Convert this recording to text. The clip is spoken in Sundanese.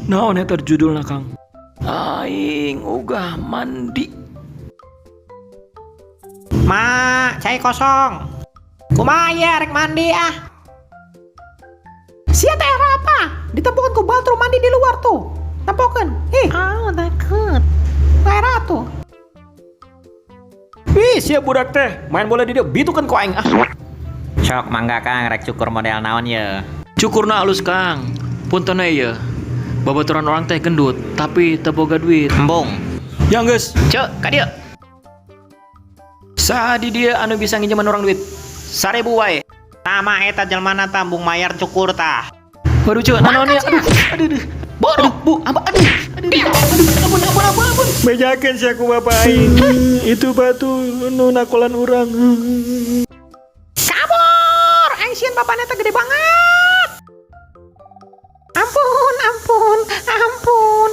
Naon eta judulna, Kang? Aing ogah mandi. Ma, cai kosong. Kumaha ya rek mandi ah. Sia teh era apa? Ditempokeun ku batur mandi di luar tuh. Tempokeun. Ih, ah, takut. Era tuh. Ih, sia budak teh main bola di dieu bitukeun ku aing ah. Sok mangga, Kang, rek cukur model naon ye? Cukurna alus, Kang. Punten we ye. Babaturan urang teh gendut, tapi teu boga duit. Embung. Ya geus, Cek, ka dieu. Saha di dieu anu bisa nginjeman urang duit 1000 wae? Tama eta jelmana tambung mayar cukur tah. Waduh, Ceu, nanaon ya? Aduh, aduh, aduh. Aduh, Bu, ampun, aduh, aduh, aduh, aduh, ampun, ampun, ampun, ampun. Bejakeun sia ku bapak aing. Itu batu nu nakolan urang. Kabur! Aing sieun bapaknya teh gede banget. Ampun, ampun, ampun.